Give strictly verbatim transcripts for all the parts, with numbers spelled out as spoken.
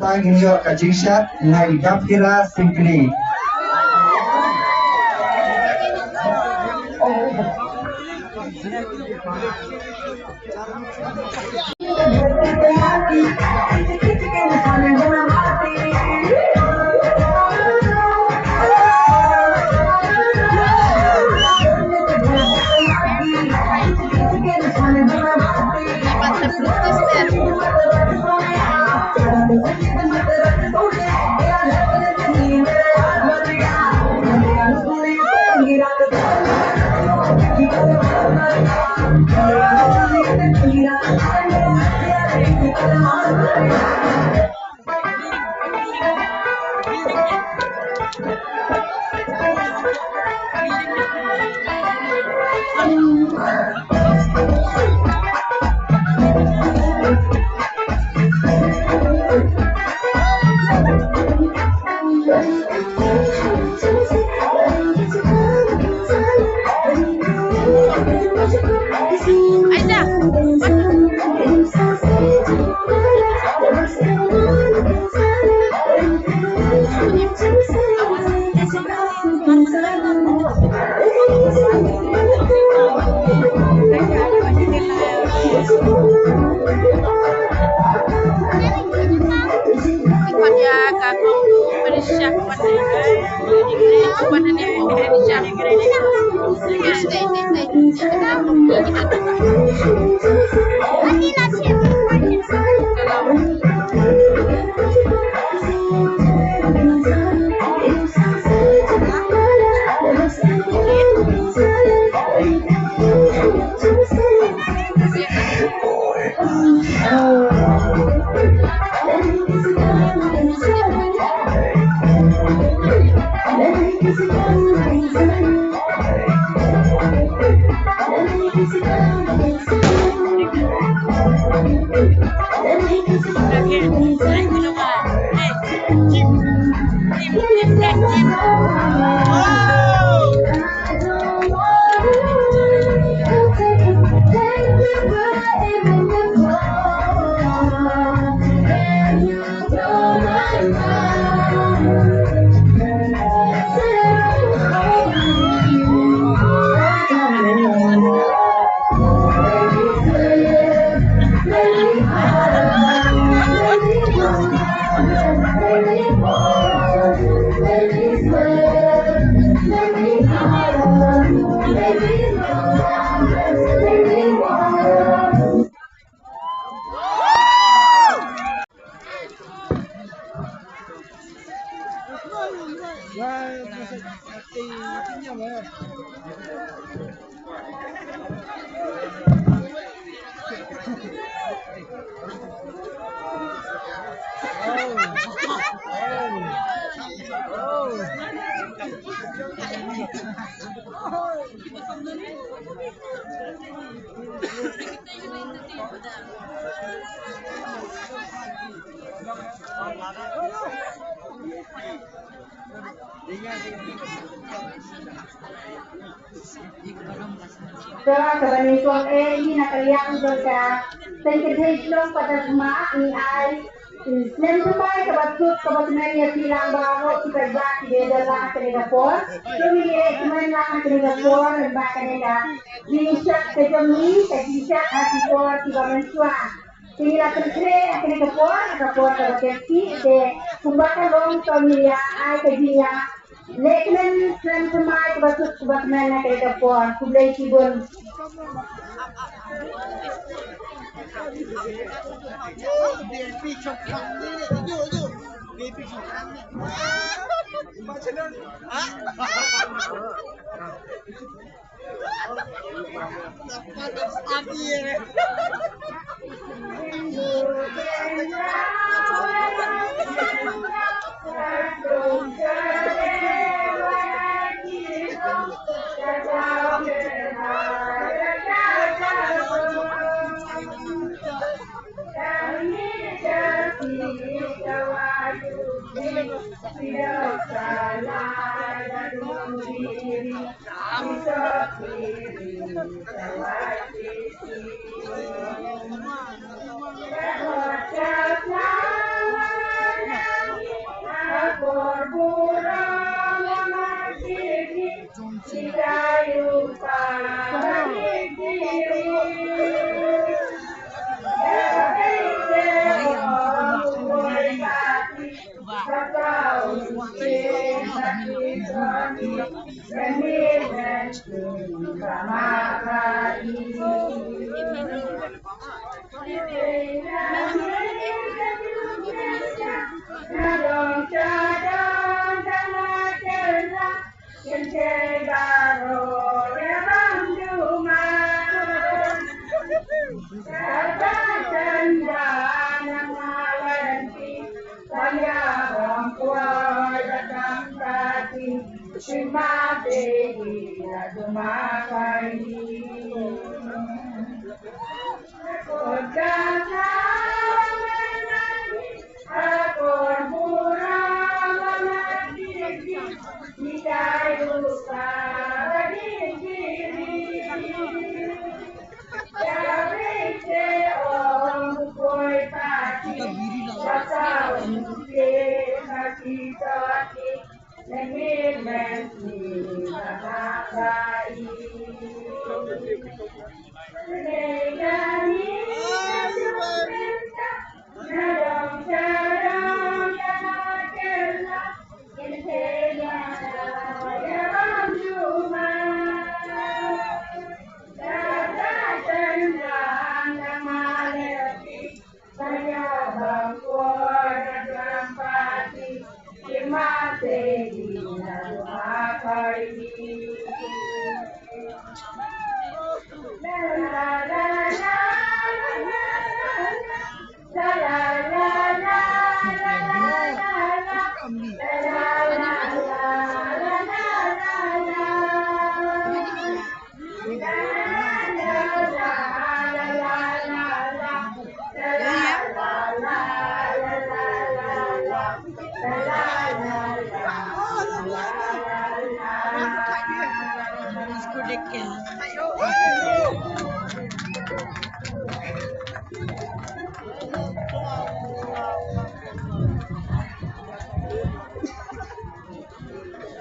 Tang ngin ïoh ka jingshad na i Dapkira Syngkli. Te kaba nyngkong eh ngi na ka liang jong ka seng kynthei shnong Padersma ngi ai snem thymmai kaba suk kaba kmen ïa phi lang baroh ki paidbah kiba ïadon lang ha kane ka por. To ngin ïa kmen lang ha kane ka por lyngba kane ka jingshad ka jong ngi, ka jingshad ha ki por kiba mynshuwa. Te ngi la pynkhreh ha kane ka por, ha ka por kaba kynthih, te kumba ka long to ngin ïa ai ka jingïa lehkmen snem thymmai kaba suk kaba kmen ha kane ka por. Khublei shibun.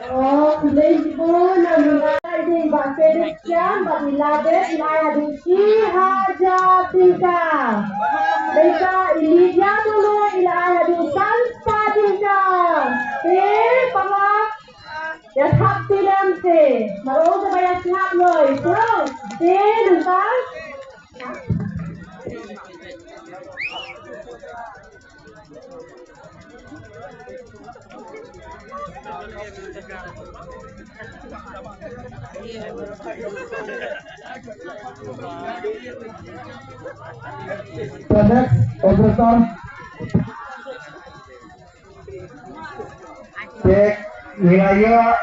Oh, khublei shibun, ïa ngi ba phi dei kiam, ba phi la dep, ïa haduh shi hajar tyngka. Dei sa i Lydia Mulu, i la ai haduh san spah tyngka. Te, pama, ïa thap ti lem te. Maro te ba ïa sngap noi. Te, nangta. The next operator. Cek, wilayah.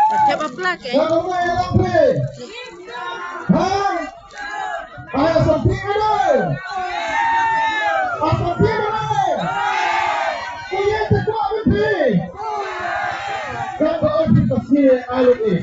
Pakai baplak eh. Dah kamu yang lapri. Ha? Ayo sampai mana? Ah, sampai mana? Kuya tekwa mesti. Kau kau kita sini ayo eh.